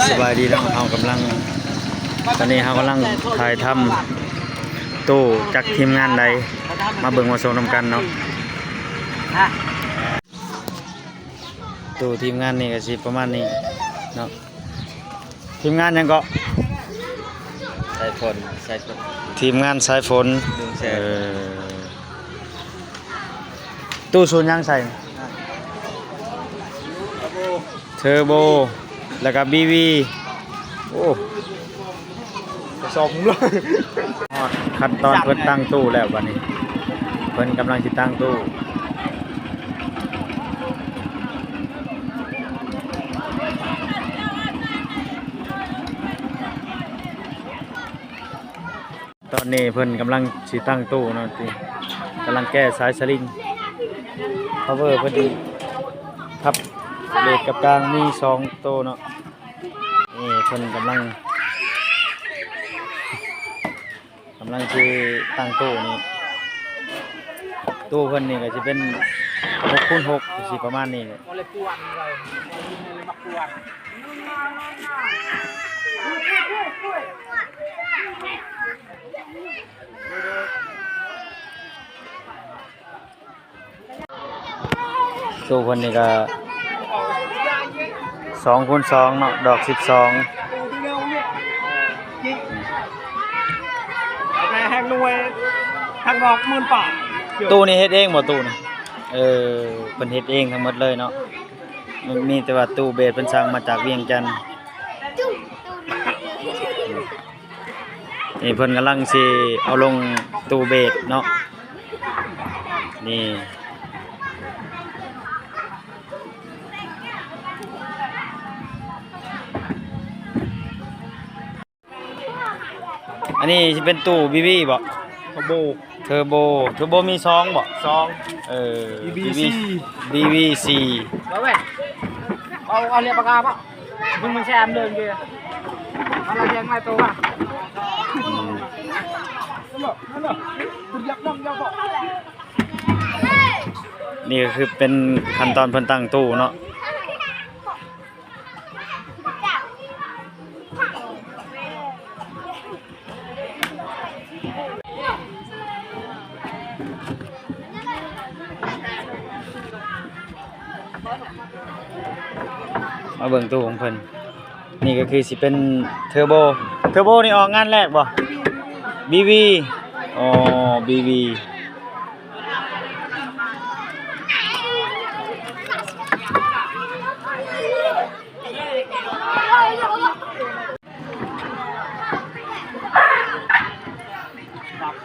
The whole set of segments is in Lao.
ສະບາຍດີເນາະ ເຮົາກຳລັງ ຕອນນີ້ເຮົາກຳລັງຖ່າຍທຳຕູ້ຈັກທີມງານໃດ ມາເບິ່ງມາຊົມນຳກັນເນາະ. ຕູ້ທີມງານນີ້ກໍຊິປະມານນີ້ເນາະ. ທີມງານຫຍັງເກາະ? ສາຍຝົນ ສາຍຝົນ ທີມງານສາຍຝົນ ເອີ ຕູ້ສູນຫຍັງໃສ່? ເທີໂບ ແລ້ວກໍບີວີ ໂອ້ ສອງ ຮອດຂັ້ນຕອນເພິ່ນຕັ້ງຕູ້ແລ້ວບັດນີ້ ເພິ່ນກຳລັງຊິຕັ້ງຕູ້. ຕອນນີ້ເພິ່ນກຳລັງຊິຕັ້ງຕູ້ເນາະ ກຳລັງແກ້ສາຍສະລິງ ພາວເວີເພິ່ນ ທັບເບດກັບກາງມີສອງໂຕເນາະ. ນີ້ເພິ່ນກຳລັງ ກຳລັງຊິຕັ້ງຕູ້ນີ້ ຕູ້ເພິ່ນນີ້ກໍຊິເປັນຫົກຄູນຫົກ ຊິປະມານນີ້ແຫຼະ. ຕູ້ເພິ່ນນີ້ກໍສອງຄູນສອງເນາະ ດອກສິບສອງ. ແຮງໜ່ວຍທາງນອກໝື່ນປາຍ. ຕູ້ນີ້ເຮັດເອງບໍ່? ຕູ້ນີ້ ເອີ ເພິ່ນເຮັດເອງທັງໝົດເລີຍເນາະ. ມີແຕ່ວ່າຕູ້ເບດເພິ່ນສັ່ງມາຈາກວຽງຈັນ. ນີ້ເພິ່ນກຳລັງຊິເອົາລົງຕູ້ເບດເນາະ ນີ້. ອັນນີ້ຊິເປັນຕູ້ບີວີບໍ່? ເທີໂບ ເທີໂບ ເທີໂບມີສອງບໍ່? ສອງ ເອີ ບີວີສີ່ ບີວີສີ່. ເອົາ ເອົາເລຍປາກກາບໍ່? ມຶງມັນແຊມເດີນເດ ເອົາລະແທງມາໂຕວ່າ. ນີ້ກໍຄືເປັນຂັ້ນຕອນເພິ່ນຕັ້ງຕູ້ເນາະ. ມາເບິ່ງຕູ້ຂອງເພິ່ນ ນີ້ກໍຄືຊິເປັນເທີໂບ. ເທີໂບນີ້ອອກງານແລກບໍ່? ບີວີ ອໍ ບີວີ.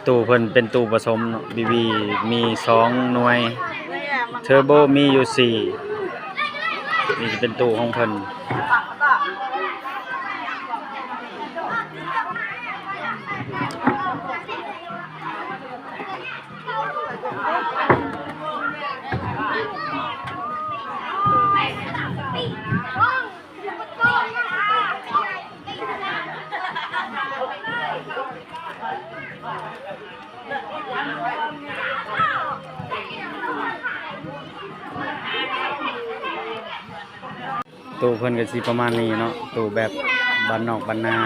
ຕູ້ເພິ່ນເປັນຕູ້ປະສົມເນາະ ບີວີມີສອງໜ່ວຍ ເທີໂບມີຢູ່ສີ່. ນີ້ຈະເປັນຕູ້ຂອງເພິ່ນ. ຕູ້ເພິ່ນກໍຊິປະມານນີ້ເນາະ ຕູ້ແບບບ້ານນອກບ້ານນາ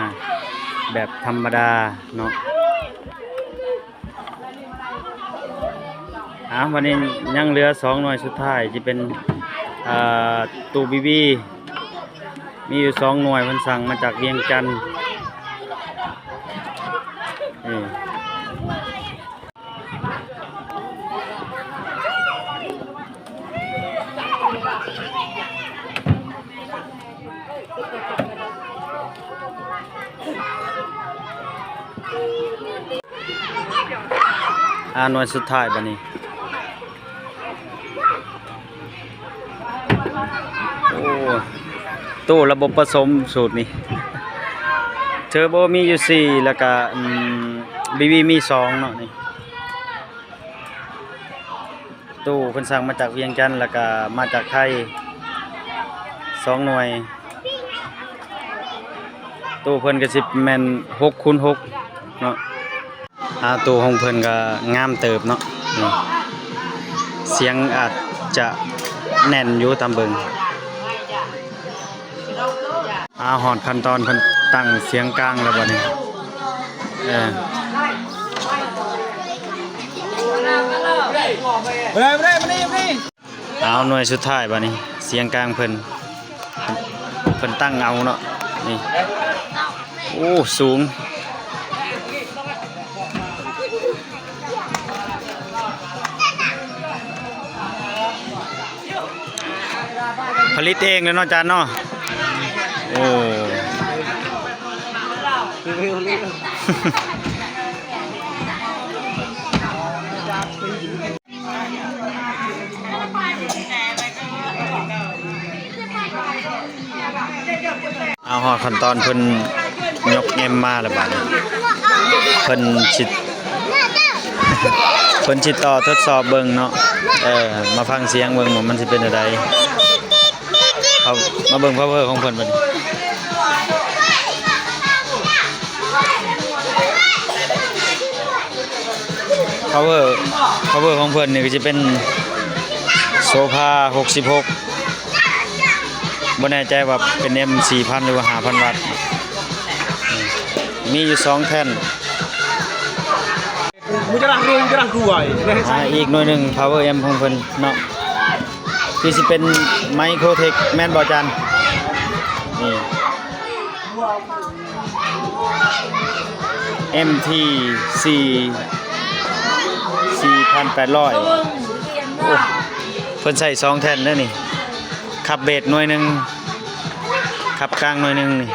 ແບບທຳມະດາເນາະ. ອາ ວັນນີ້ຍັງເຫຼືອສອງໜ່ວຍສຸດທ້າຍ ທີ່ເປັນ ເອີ ຕູ້ບີບີ ມີຢູ່ສອງໜ່ວຍ ເພິ່ນສັ່ງມາຈາກວຽງຈັນ. ນີ້ ອາ ໜ່ວຍສຸດທ້າຍບາດນີ້. ໂອ້ ຕູ້ລະບົບປະສົມສູດນີ້ ເທີໂບມີຢູ່ສີ່ ແລ້ວກະ ອືມ ບີບີມີສອງເນາະນີ້. ຕູ້ເພິ່ນສັ່ງມາຈາກວຽງຈັນ ແລ້ວກະມາຈາກໄທສອງໜ່ວຍ. ຕູ້ເພິ່ນກໍຊິແມ່ນຫົກຄູນຫົກເນາະ. ອາ ຕູ້ຂອງເພິ່ນກໍງາມເຕີບເນາະ. ນີ້ ສຽງອາດຈະແໜ້ນຢູ່ຕາມເບິ່ງ. ອາ ຮອດຂັ້ນຕອນເພິ່ນຕັ້ງສຽງກາງແລ້ວບັດນີ້ ເອີ ມາເດ້ ມາເດ້ ມາເດ້ ມາເດ້. ເອົາ ໜ່ວຍສຸດທ້າຍບາດນີ້ ສຽງກາງເພິ່ນ ເພິ່ນຕັ້ງເອົາເນາະ ນີ້ ໂອ້ ສູງ ຜະລິດເອງເລີຍເນາະ ຈານເນາະ ໂອ້. ເອົາ ຮອດຂັ້ນຕອນເພິ່ນຍົກເອັມມາແລ້ວບາດນີ້ ເພິ່ນຊິ ເພິ່ນຊິຕໍ່ທົດສອບເບິ່ງເນາະ ເອີ ມາຟັງສຽງເບິ່ງວ່າມັນຊິເປັນແນວໃດ. ເອົາ ມາເບິ່ງພາວເວີຂອງເພິ່ນບັດນີ້ ພາວເວີ ພາວເວີຂອງເພິ່ນນີ້ກໍຈະເປັນໂສພາຫົກສິບຫົກ ບໍ່ແນ່ໃຈວ່າເປັນເອັມສີ່ພັນ ຫຼືວ່າຫ້າພັນວັດ ມີຢູ່ສອງແທ່ນ. ອາ ອີກໜ່ວຍໜຶ່ງ ພາວເວີເອັມຂອງເພິ່ນເນາະ ຄືຊິເປັນໄມໂຄຣເທັກແມ່ນບໍ່ ອາຈານ? ນີ້ ເອັມທີສີ່ ສີ່ພັນແປດຮ້ອຍ ໂອ້ ເພິ່ນໃສ່ສອງແທ່ນເດ້ນີ້ ຂັບເບສໜ່ວຍໜຶ່ງ ຂັບກາງໜ່ວຍໜຶ່ງນີ້.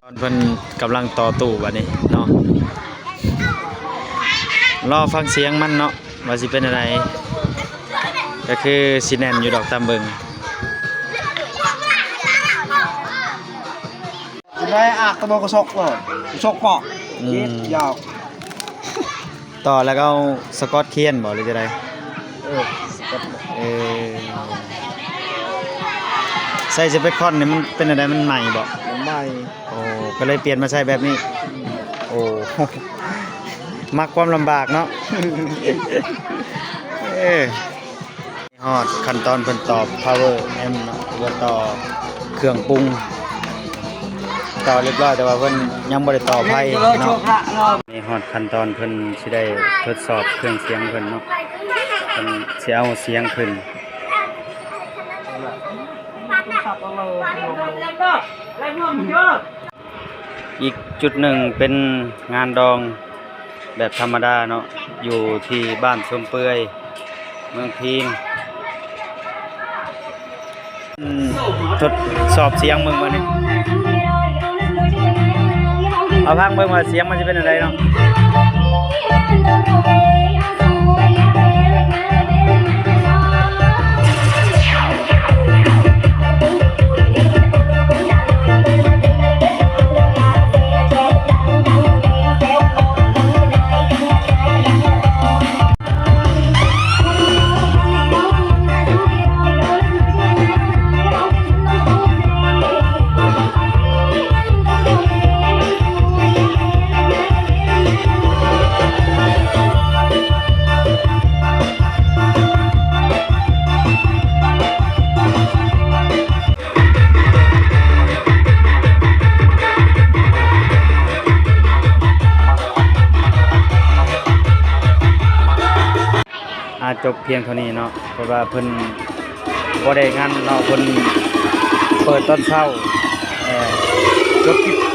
ຕອນເພິ່ນກຳລັງຕໍ່ຕູ້ບັດນີ້ເນາະ ລໍຟັງສຽງມັນເນາະ ວ່າຊິເປັນແນວໃດ ກໍຄືຊິແໜ້ນຢູ່ດອກ ຕາມເບິ່ງ. ໄດ້ອາກກະໂດກະສົກເລີຍ ກະສົກເປາະ ອືມ ຍາວ. ຕໍ່ແລ້ວກໍເອົາສະກອດຂຽນບໍ່ ຫຼືຈັ່ງໃດ? ເອີ ສະກອດ ເອີ ໃສ່ສະເປັກຄອນນີ້ມັນເປັນແນວໃດ ມັນໃໝ່ບໍ່? ມັນໃໝ່ ໂອ້ ກໍເລີຍປ່ຽນມາໃສ່ແບບນີ້ ໂອ້ ມັກຄວາມລຳບາກເນາະ ເອີ. ຮອດຂັ້ນຕອນເພິ່ນຕໍ່ພາວເວີເອັມເນາະ ຫຼືວ່າຕໍ່ເຄື່ອງປຸງ ຕໍ່ຮຽບຮ້ອຍ ແຕ່ວ່າເພິ່ນຍັງບໍ່ໄດ້ຕໍ່ໄຟເນາະ. ນີ້ຮອດຂັ້ນຕອນເພິ່ນຊິໄດ້ທົດສອບເຄື່ອງສຽງເພິ່ນເນາະ ເພິ່ນຊິເອົາສຽງຂຶ້ນ. ອີກຈຸດໜຶ່ງເປັນງານດອງແບບທຳມະດາເນາະ ຢູ່ທີ່ບ້ານຊົມເປື່ອຍ ເມືອງພີນ ອືມ ທົດສອບສຽງເບິ່ງບັດນີ້ ເອົາຟັງເບິ່ງວ່າສຽງມັນຊິເປັນຈັ່ງໃດເນາະ. ອາ ຈົບພຽງເທົ່ານີ້ເນາະ ເພາະວ່າເພິ່ນບໍ່ໄດ້ງານເນາະ ເພິ່ນເປີດຕອນເຊົ້າ. ເອີ ຈົບຄລິບ